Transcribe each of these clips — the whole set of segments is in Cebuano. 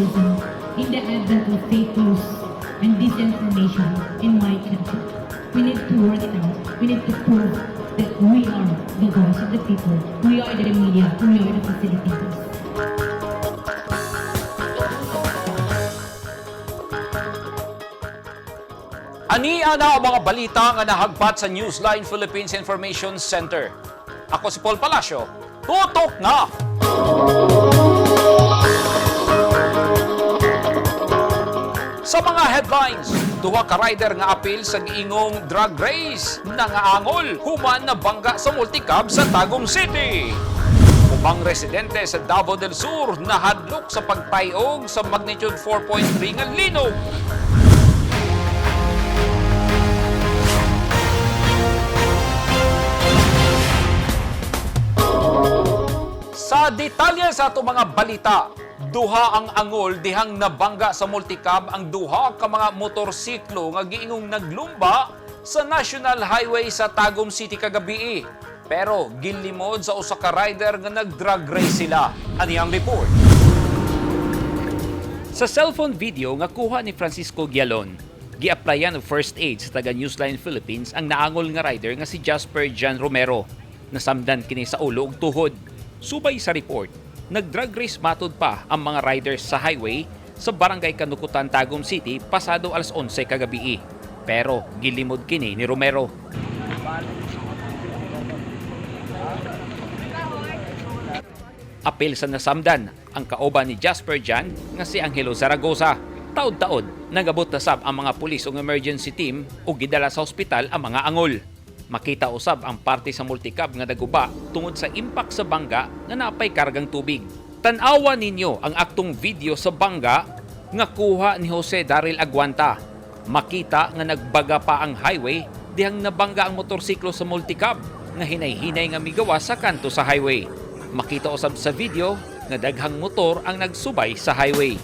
journalism in the advent of fake news and disinformation in my country. We need to work it out. We need to prove that we are the voice of the people. We are the media. We are the facilitators. Ani ana ang mga balita nga nahagpat sa Newsline Philippines Information Center. Ako si Paul Palacio. Tutok na! Sa mga headlines, duha ka rider nga apil sa giingong drag race nangaangol human na bangga sa multicab sa Tagum City. Ubang residente sa Davao del Sur nahadlok sa pagtayog sa magnitude 4.3 nga linog. Sa detalye sa ato mga balita, duha ang angol dihang nabangga sa multicab ang duha ka mga motorsiklo nga giingong naglumba sa National Highway sa Tagum City kagabi. Pero gilimod sa usa ka rider nga nag-drag race sila. Ani ang report. Sa cellphone video nga kuha ni Francisco Gialon, giaplayan og first aid sa taga Newsline Philippines ang naangol nga rider nga si Jasper Jan Romero. Nasamdan kini sa ulo ug tuhod. Subay sa report, nag-drag race matud pa ang mga riders sa highway sa Barangay Kanukutan, Tagum City pasado alas 11 kagabi. Pero gilimod kini ni Romero. Apil sa nasamdan ang kauban ni Jasper Jan nga si Angelo Zaragoza. Taod-taod, nagabot na sab ang mga pulis ug emergency team ug gidala sa ospital ang mga angol. Makita usab ang parte sa multicab nga naguba tungod sa impact sa bangga nga naapay kargang tubig. Tan-awa ninyo ang aktong video sa bangga nga kuha ni Jose Daryl Aguanta. Makita nga nagbaga pa ang highway dihang nabangga ang motorsiklo sa multicab nga hinay-hinay nga migawa sa kanto sa highway. Makita usab sa video nga daghang motor ang nagsubay sa highway.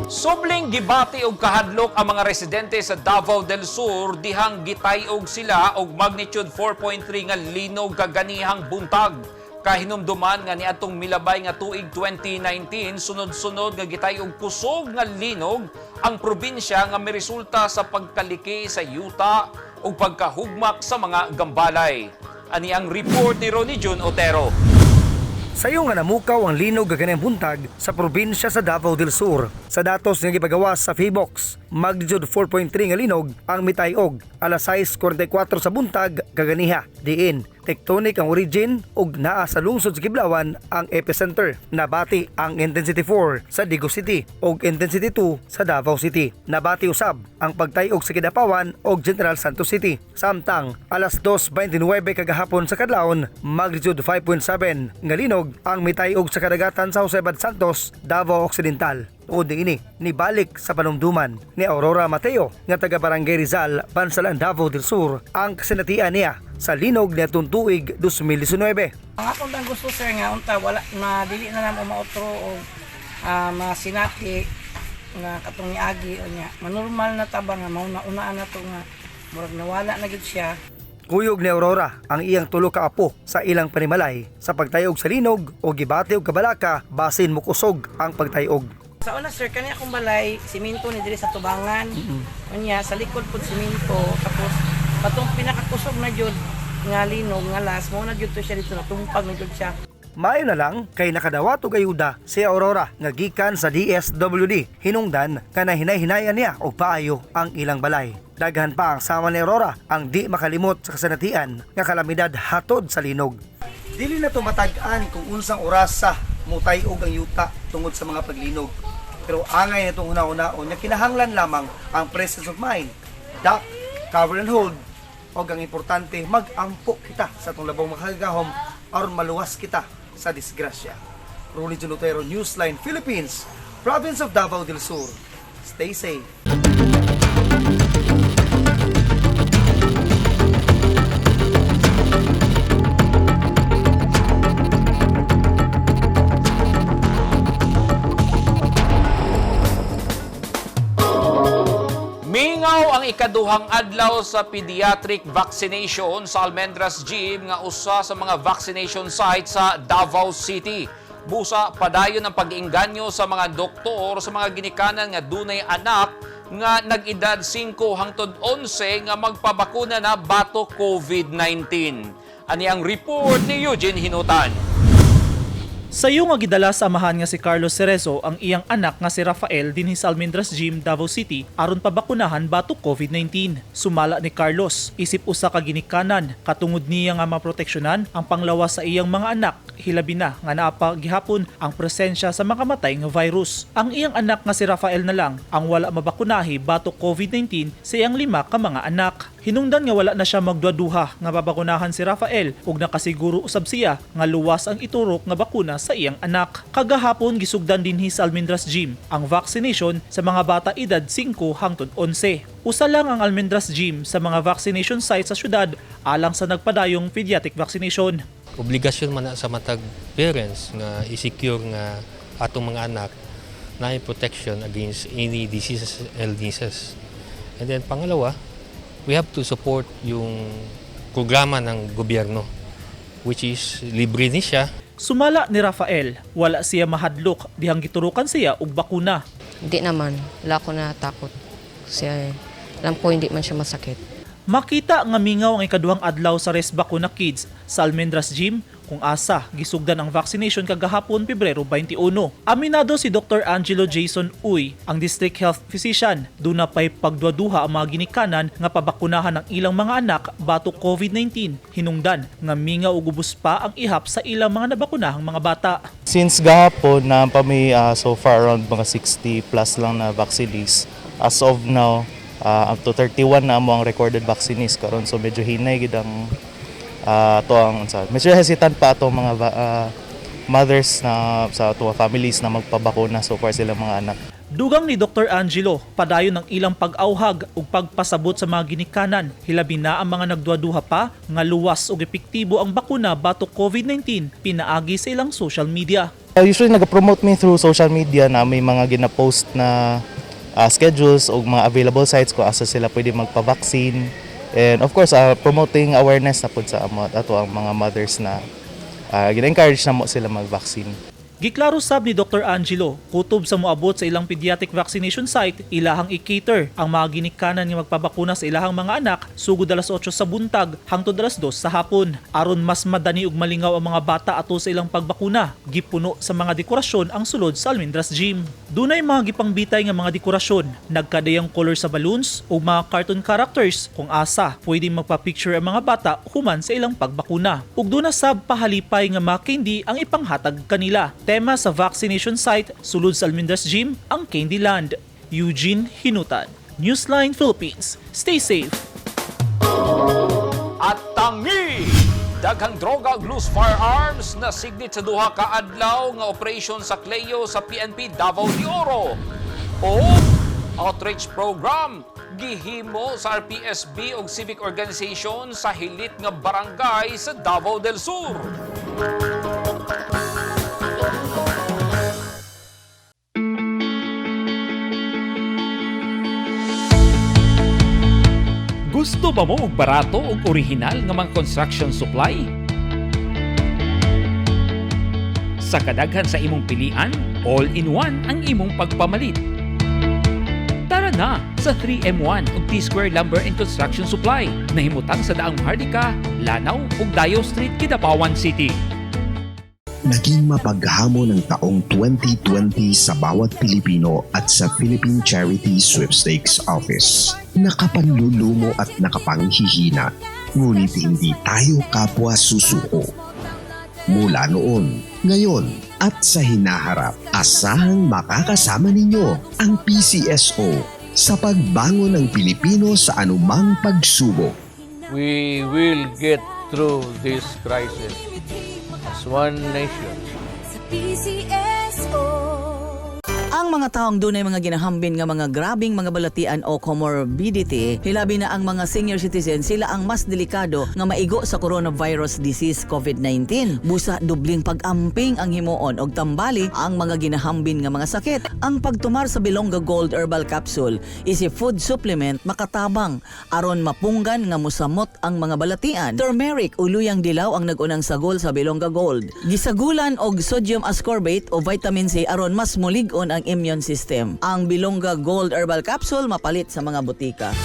Subling gibati og kahadlok ang mga residente sa Davao del Sur dihang gitay-og sila og magnitude 4.3 nga linog kaganihang buntag. Kahinumduman nga niadtong milabay nga tuig 2019, sunod-sunod nga gitay-og kusog nga linog ang probinsya nga miresulta sa pagkaliki sa yuta ug pagkahugmak sa mga gambalay. Ani ang report ni Ronnie Jun Otero. Sayo nga namukaw ang linog kaganang buntag sa probinsya sa Davao del Sur. Sa datos nga gipagawas sa Phibox, magnitude 4.3 nga linog ang mitayog alas 6:44 sa buntag kaganiha. Diin, tectonic ang origin ug naa sa lungsod sa Kiblawan ang epicenter. Nabati ang intensity 4 sa Digos City ug intensity 2 sa Davao City. Nabati usab ang pagtayog sa Kidapawan ug General Santos City. Samtang alas 2:29 kagahapon sa kadlawon, magnitude 5.7 nga linog ang mitayog sa kadagatan sa Jose Abad Santos, Davao Occidental. Tungod niini, nibalik sa panumduman ni Aurora Mateo nga taga Barangay Rizal, Bansalan, Davao del Sur ang kasinatian niya sa linog niadtong tuig 2019. Ang akong lang gusto, sir, nga unta wala na dili na namo maotro o masinati nga katong niagi o nya manormal na ta ba nga mauna unaan na to nga murag nawala na gyud siya. Kuyog ni Aurora ang iyang tulo ka apo sa ilang panimalay sa pagtayog sa linog o gibati og kabalaka basin mokusog ang pagtayog. Sa una, sir, kani akong balay siminto ni diri sa tubangan. Unya sa likod pud siminto, tapos patong pinakakusog na jud nga linog nga las mo na jud to siya dito, natumpag na jud siya. Maayo na lang kay nakadawat og ayuda si Aurora nga gikan sa DSWD, hinungdan nga nahinay-hinayan niya og paayo ang ilang balay. Daghan pa ang sama ni Aurora ang di makalimot sa kasanatian nga kalamidad hatod sa linog. Dili na tumatag-an kung unsang orasa mutay-og ang yuta tungod sa mga paglinog. Pero angay na itong huna-hunaon nga kinahanglan lamang ang presence of mind, duck, cover and hold, og ang importante mag-ampo kita sa atong labong makagagahom aron maluwas kita sa disgrasya. Ronnie Junotero, Newsline Philippines, Province of Davao del Sur. Stay safe. Mingaw ang ikaduhang adlaw sa pediatric vaccination sa Almendras Gym nga usa sa mga vaccination site sa Davao City. Busa, padayon ang pag-inganyo sa mga doktor sa mga ginikanan nga dunay anak nga nag-edad 5 hangtod 11 nga magpabakuna na batok COVID-19. Ani ang report ni Eugene Hinutan. Sayo nga gidala sa amahan nga si Carlos Cerezo ang iyang anak nga si Rafael dinhi sa Almendras Gym, Davao City aron pabakunahan batok COVID-19. Sumala ni Carlos, isip usa ka ginikanan, katungod niya nga maproteksyonan ang panglawas sa iyang mga anak, hilabi na nga naa pa gihapon ang presensya sa makamatay nga virus. Ang iyang anak nga si Rafael na lang ang wala mabakunahi batok COVID-19 sa iyang lima ka mga anak. Hinungdan nga wala na siya magduhaduha nga babakunahan si Rafael ug nakasiguro usab siya nga luwas ang iturok nga bakuna sa iyang anak. Kagahapon gisugdan dinhi sa Almendras Gym ang vaccination sa mga bata edad 5 hangtod 11. Usa lang ang Almendras Gym sa mga vaccination site sa syudad alang sa nagpadayong pediatric vaccination. Obligasyon man na sa matag parents nga i-secure nga atong mga anak na protection against any diseases, illnesses. And then pangalawa, we have to support yung programa ng gobyerno, which is libre ni siya. Sumala ni Rafael, wala siya mahadlok dihang giturukan siya og bakuna. Hindi naman. Wala ko natakot. Kasi alam ko hindi man siya masakit. Makita nga mingaw ang ikaduhang adlaw sa Res Bakuna Kids sa Almendras Gym kung asa gisugdan ang vaccination kagahapon, Pebrero 21. Aminado si Dr. Angelo Jason Uy, ang district health physician. Duna pa'y pagduaduha ang mga ginikanan nga pabakunahan ang ilang mga anak batok COVID-19. Hinungdan nga mingaw ug ubos pa ang ihap sa ilang mga nabakunahang mga bata. Since gahapon na pa may so far around mga 60 plus lang na vaccinees. As of now, up to 31 na amo ang recorded vaccinees karon, so medyo hinay gid ang to ang unsa. Medyo hesitant pa atong mga mothers na sa ato families na magpabakuna so far silang mga anak. Dugang ni Dr. Angelo, padayon ang ilang pag-auhag ug pagpasabot sa mga ginikanan, hilabi na ang mga nagduhaduha pa nga luwas ug epektibo ang bakuna batok COVID-19 pinaagi sa ilang social media. Usually nag-promote mi through social media na may mga gina-post na schedules o mga available sites kung asa sila pwede magpa-vaccine. And of course, promoting awareness na pud sa amo ato ang mga mothers na gina-encourage na mo sila mag-vaccine. Giklaro sab ni Dr. Angelo, kutob sa moabot sa ilang pediatric vaccination site, ilahang i-cater ang mga ginikanan nga magpabakuna sa ilahang mga anak sugod alas 8 sa buntag hangtod alas 2 sa hapon. Aron mas madani ug malingaw ang mga bata ato sa ilang pagbakuna, gipuno sa mga dekorasyon ang sulod sa Almendras Gym. Dunay mga gipangbitay nga mga dekorasyon, nagkadayang color sa balloons ug mga cartoon characters kung asa pwede magpa-picture ang mga bata human sa ilang pagbakuna. Ug duna sab pahalipay nga mga candy ang ipanghatag kanila. Tema sa vaccination site sulod sa Almendras Gym ang Candyland. Eugene Hinutan, Newsline Philippines. Stay safe. At tangi! Daghang droga ug loose firearms na signit sa duha ka adlaw nga operation sa Cleo sa PNP Davao de Oro. O outreach program gihimo sa RPSB ug civic organization sa hilit nga barangay sa Davao del Sur. Gusto ba mo og barato ug original nga mga construction supply? Sa kadaghan sa imong pilian, all-in-one ang imong pagpamalit. Tara na sa 3M1 ug T-Square Lumber and Construction Supply na himutang sa Daang Maharlika, Lanao ug Dayo Street, Kidapawan City. Naging mapaghamon ang taong 2020 sa bawat Pilipino at sa Philippine Charity Sweepstakes Office. Nakapanlulumo at nakapanghihina, ngunit hindi tayo kapwa susuko. Mula noon, ngayon at sa hinaharap, asahang makakasama ninyo ang PCSO sa pagbangon ng Pilipino sa anumang pagsubok. We will get through this crisis as one nation. Sa PCSO. Ang mga taong dunay mga ginahambin nga mga grabing mga balatian o comorbidity, hilabi na ang mga senior citizen, sila ang mas delikado nga maigo sa coronavirus disease COVID-19. Busa dubling pag-amping ang himuon og tambali ang mga ginahambin nga mga sakit. Ang pagtumar sa Bilonga Gold Herbal Capsule is a food supplement makatabang aron mapunggan nga musamot ang mga balatian. Turmeric o luyang dilaw ang nag-unang sagol sa Bilonga Gold. Gisagulan og sodium ascorbate o vitamin C aron mas mulig-on ang immune system. Ang Bilonga Gold Herbal Capsule mapalit sa mga butika.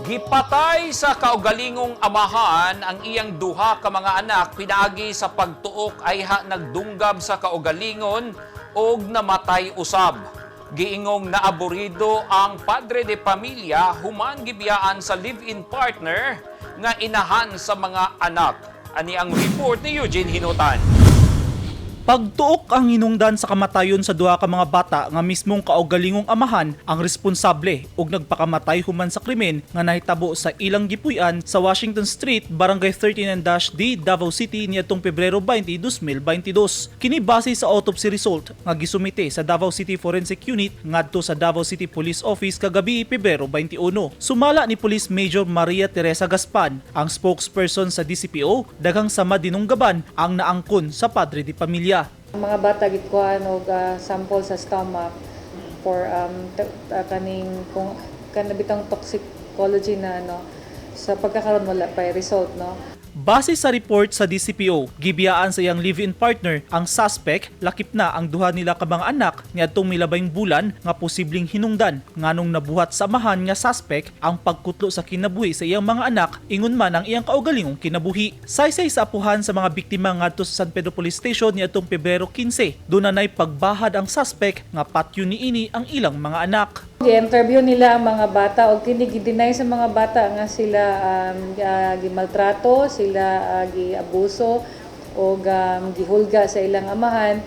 Gipatay sa kaugalingong amahan ang iyang duha ka mga anak pinaagi sa pagtuok ay ha nagdunggab sa kaugalingon og namatay usab. Giingong naaburido ang padre de pamilya human gibiyaan sa live-in partner nga inahan sa mga anak. Ani ang report ni Eugene Hinutan. Pagtuok ang hinungdan sa kamatayon sa duha ka mga bata nga mismong kaugalingong amahan ang responsable ug nagpakamatay human sa krimen nga nahitabo sa ilang gipuy-an sa Washington Street, Barangay 39-D, Davao City niadtong Pebrero 20, 2022. Kini base sa autopsy result nga gisumite sa Davao City Forensic Unit ngadto sa Davao City Police Office kagabi Pebrero 21. Sumala ni Police Major Maria Teresa Gaspan, ang spokesperson sa DCPO, daghang sama dinunggaban ang naangkon sa padre di pamilya. Ang mga bata gikuhaan og sample sa stomach for kaning kung kanabitang toxicology na ano sa pagkakaroon wala pa result, no. Base sa report sa DCPO, gibiyaan sa iyang live-in partner ang suspect, lakip na ang duha nila ka mga anak niadtong milabayng bulan nga posibleng hinungdan nganong nabuhat sa amahan nga suspect ang pagkutlo sa kinabuhi sa iyang mga anak ingon man ang iyang kaugalingong kinabuhi. Saysay sa apuhan sa mga biktima ngadto sa San Pedro Police Station niadtong Pebrero 15, dunanay pagbahad ang suspect nga patyo niini ang ilang mga anak. Gi-interview nila ang mga bata og kini gi-deny sa mga bata nga sila gimaltrato, sila giabuso og gihulga sa ilang amahan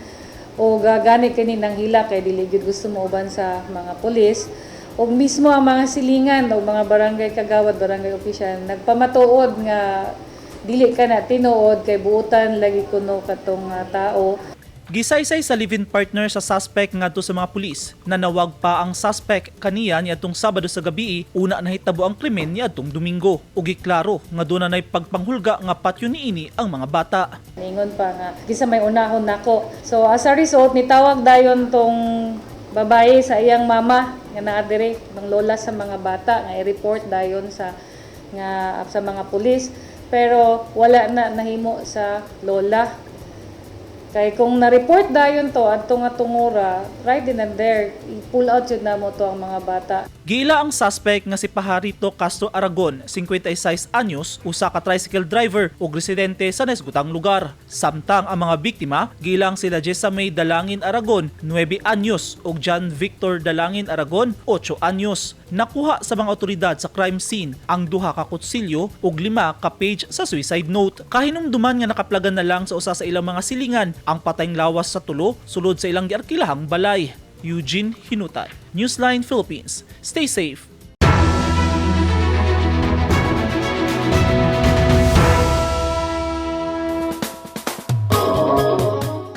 og gani kini nang hila kay dili gyud gusto mo uban sa mga pulis. Og mismo ang mga silingan o mga barangay kagawad, barangay official nagpamatuod nga dili ka na tinuod kay buutan lagi kuno katong tao. Gisaysay sa live-in partner sa suspect ngadto sa mga pulis. Nanawag pa ang suspect kaniya niadtong Sabado sa gabi, una nahitabo ang krimen niadtong Domingo. Ug giklaro nga dunay pagpanghulga nga patyo niini ang mga bata. Ningon pa nga kinsa may unahon nako. So as a result nitawag dayon tong babae sa iyang mama nga naa diri, ng lola sa mga bata, nga i-report dayon sa nga sa mga pulis, pero wala na nahimo sa lola. Kay kung na-report dayon to adto nga tungura, right then and there, i-pull out jud namo to ang mga bata. Giila ang suspect nga si Pajarito Castro Aragon, 56 anyos, usa ka tricycle driver ug residente sa nasgutang lugar. Samtang ang mga biktima, giilang sila Jessa May Dalangin Aragon, 9 anyos, ug John Victor Dalangin Aragon, 8 anyos. Nakuha sa mga otoridad sa crime scene ang duha ka kutsilyo ug 5 ka page sa suicide note. Kahinumduman nga nakaplagan na lang sa usa sa ilang mga silingan ang patayng lawas sa tulo sulod sa ilang giarkilahang balay. Eugene Hinutay, Newsline Philippines. Stay safe.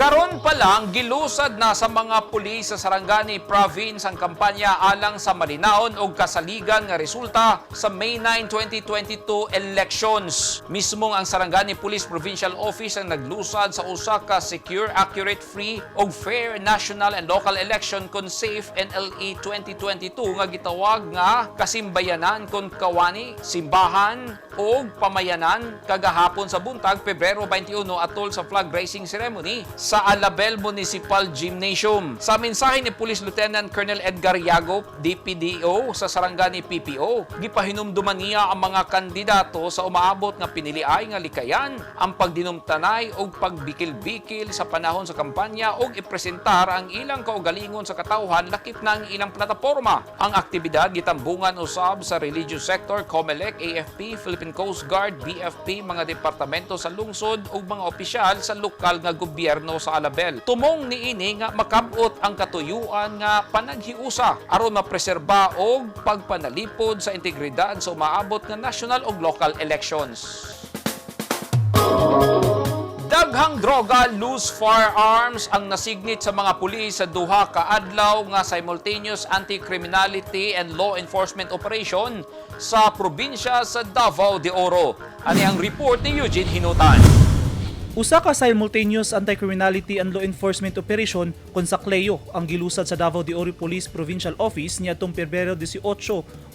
Karon pa lang gilusad na sa mga pulis sa Sarangani Province ang kampanya alang sa malinaon og kasaligan nga resulta sa May 9, 2022 elections. Mismong ang Sarangani Police Provincial Office ang naglusad sa usa ka secure, accurate, free ug fair national and local election kon safe NLE 2022 nga gitawag nga kasimbayanan kon kawani, simbahan ug pamayanan kagahapon sa buntag Pebrero 21 atol sa flag raising ceremony sa Alabel, Municipal Gymnasium. Sa mensahe ni Police Lieutenant Colonel Edgar Yago, DPDO sa Sarangani PPO, gipahinumduman niya ang mga kandidato sa umaabot nga piniliay nga likayan ang pagdinumtanay og pagbikil-bikil sa panahon sa kampanya og ipresentar ang ilang kaugalingon sa katawhan lakip na ang ilang plataporma. Ang aktibidad gitambungan usab sa religious sector, COMELEC, AFP, Philippine Coast Guard, BFP, mga departamento sa lungsod ug mga opisyal sa lokal nga gobyerno sa Alabel. Tumong niini nga makabot ang katuyuan nga panaghiusa aron mapreserba og pagpanalipod sa integridad sa umaabot nga national ug local elections. Daghang droga, loose firearms ang nasignit sa mga pulis sa duha ka adlaw nga simultaneous anti-criminality and law enforcement operation sa probinsya sa Davao de Oro. Ani ang report ni Eugene Hinutan. Usa ka simultaneous anti-criminality and law enforcement operation kon sa Cleo ang gilusad sa Davao de Oro Police Provincial Office niadtong Pebrero 18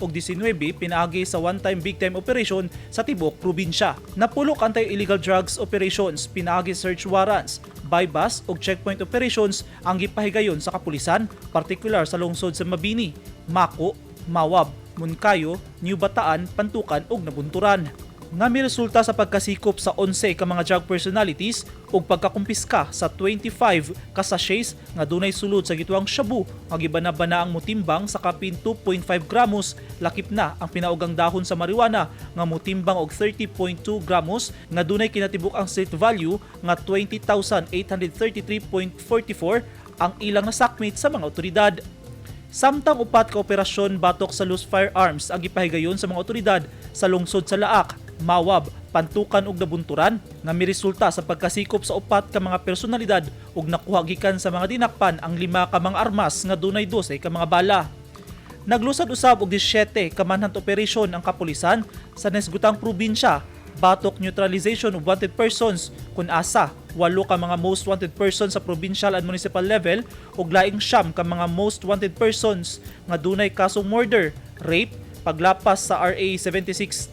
ug 19 pinaagi sa one-time big time operation sa tibuok probinsya. Napulo ka anti-illegal drugs operations pinaagi search warrants, buy-bust ug checkpoint operations ang gipahigayon sa kapulisan, partikular sa lungsod sa Mabini, Maco, Mawab, Monkayo, New Bataan, Pantukan ug Nabunturan nga miresulta sa pagkasikop sa 11 ka mga drug personalities ug pagkakumpiska sa 25 ka sachets nga dunay sulod sa gituang shabu nga gibana-bana ang motimbang sa kapin 2.5 gramos, lakip na ang pinaugang dahon sa marijuana nga motimbang og 30.2 gramos nga dunay kinatibuk ang street value nga 20,833.44 ang ilang nasakmit sa mga otoridad. Samtang upat ka operasyon batok sa loose firearms ang gipahigayon sa mga otoridad sa lungsod sa Laak, Mawab, Pantukan ug Nabunturan nga miresulta sa pagkasikop sa upat ka mga personalidad ug nakuha gikan sa mga dinakpan ang lima ka mga armas nga dunay 12 ka mga bala. Naglusad usab og 17 ka manhunt operation ang kapulisan sa nasgutang probinsya batok neutralization of wanted persons, kun asa walo ka mga most wanted persons sa provincial and municipal level ug laing 9 ka mga most wanted persons nga dunay kasong murder, rape, paglapas sa RA 7610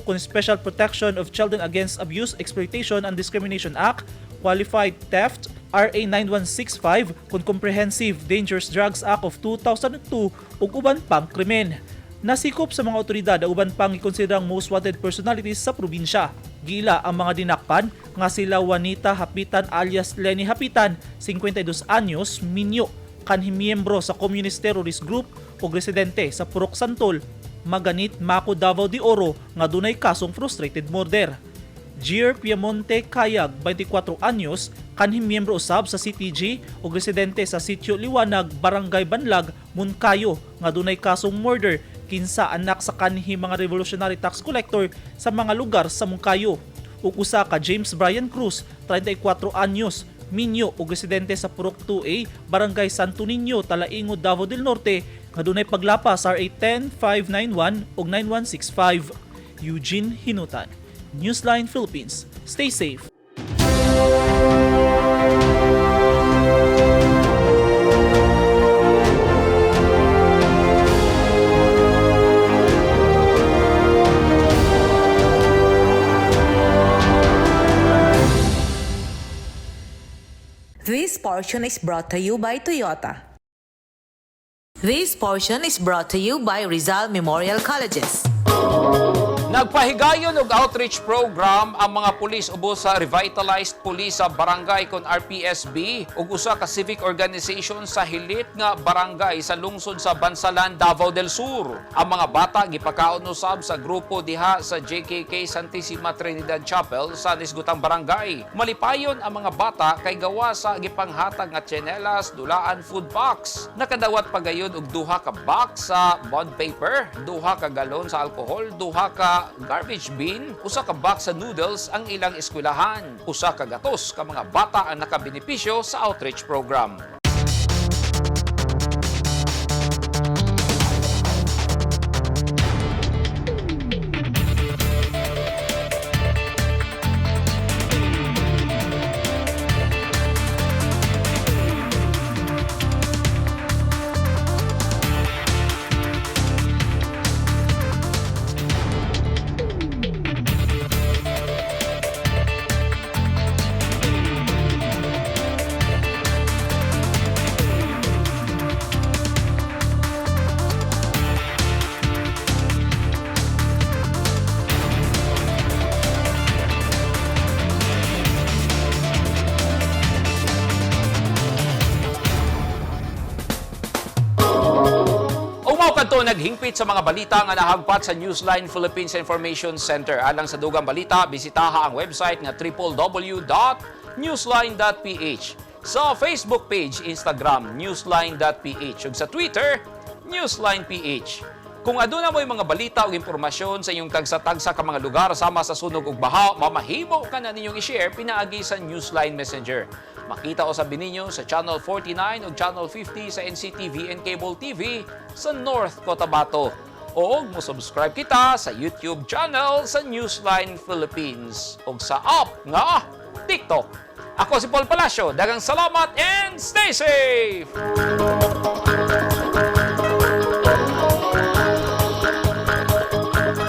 kun Special Protection of Children Against Abuse, Exploitation and Discrimination Act, qualified theft, RA 9165 kun Comprehensive Dangerous Drugs Act of 2002 ug uban pang krimen. Nasikop sa mga otoridad ang uban pang gikonsiderang most wanted personalities sa probinsya. Gila ang mga dinakpan nga sila Juanita Hapitan alias Lenny Hapitan, 52 anyos, minyo, kanhi miyembro sa Communist Terrorist Group ug residente sa Purok Santol, Maganit, Maco, Davao de Oro nga dunay kasong frustrated murder. Gier Piamonte Kayag, 24 anyos, kanhi miyembro usab sa CTG ug residente sa Sitio Liwanag, Barangay Banlag, Monkayo nga dunay kasong murder, kinsa anak sa kanhi mga revolutionary tax collector sa mga lugar sa Monkayo. Ug usa ka James Brian Cruz, 34 anyos, minyo ug residente sa Purok 2A, Barangay Santo Niño, Talaingod, Davao del Norte nga dunay paglapas sa RA 10591 ug 9165. Eugene Hinutan, Newsline Philippines. Stay safe. This portion is brought to you by Toyota. This portion is brought to you by Rizal Memorial Colleges. Nagpahigayon og outreach program ang mga pulis ubos sa Revitalized Police sa Barangay kon RPSB ug usa ka civic organization sa hilit nga barangay sa lungsod sa Bansalan, Davao del Sur. Ang mga bata gipakaon usab sa grupo diha sa JKK Santissima Trinidad Chapel sa nisgutang barangay. Malipayon ang mga bata kay gawa sa gipanghatag nga tsinelas, dulaan, food box. Nakadawat pagayon og duha ka box sa bond paper, duha ka galon sa alkohol, duha ka garbage bin, usa ka box sa noodles ang ilang eskwelahan. Usa ka gatos ka mga bata ang nakabenepisyo sa outreach program. Mao kadto naghingpit sa mga balita nga nahagpat sa Newsline Philippines Information Center. Alang sa dugang balita, bisitaha ang website nga www.newsline.ph. Sa Facebook page, Instagram, newsline.ph, ug sa Twitter, newsline.ph. Kung aduna mo'y mga balita o impormasyon sa inyong tagsa-tagsa ka mga lugar sama sa sunog ug baha, mamahimo ka na ninyong i-share pinaagi sa Newsline Messenger. Makita usab ninyo sa Channel 49 ug Channel 50 sa NCTV and Cable TV sa North Cotabato. O mo-subscribe kita sa YouTube channel sa Newsline Philippines ug sa app nga TikTok. Ako si Paul Palacio. Daghang salamat and stay safe!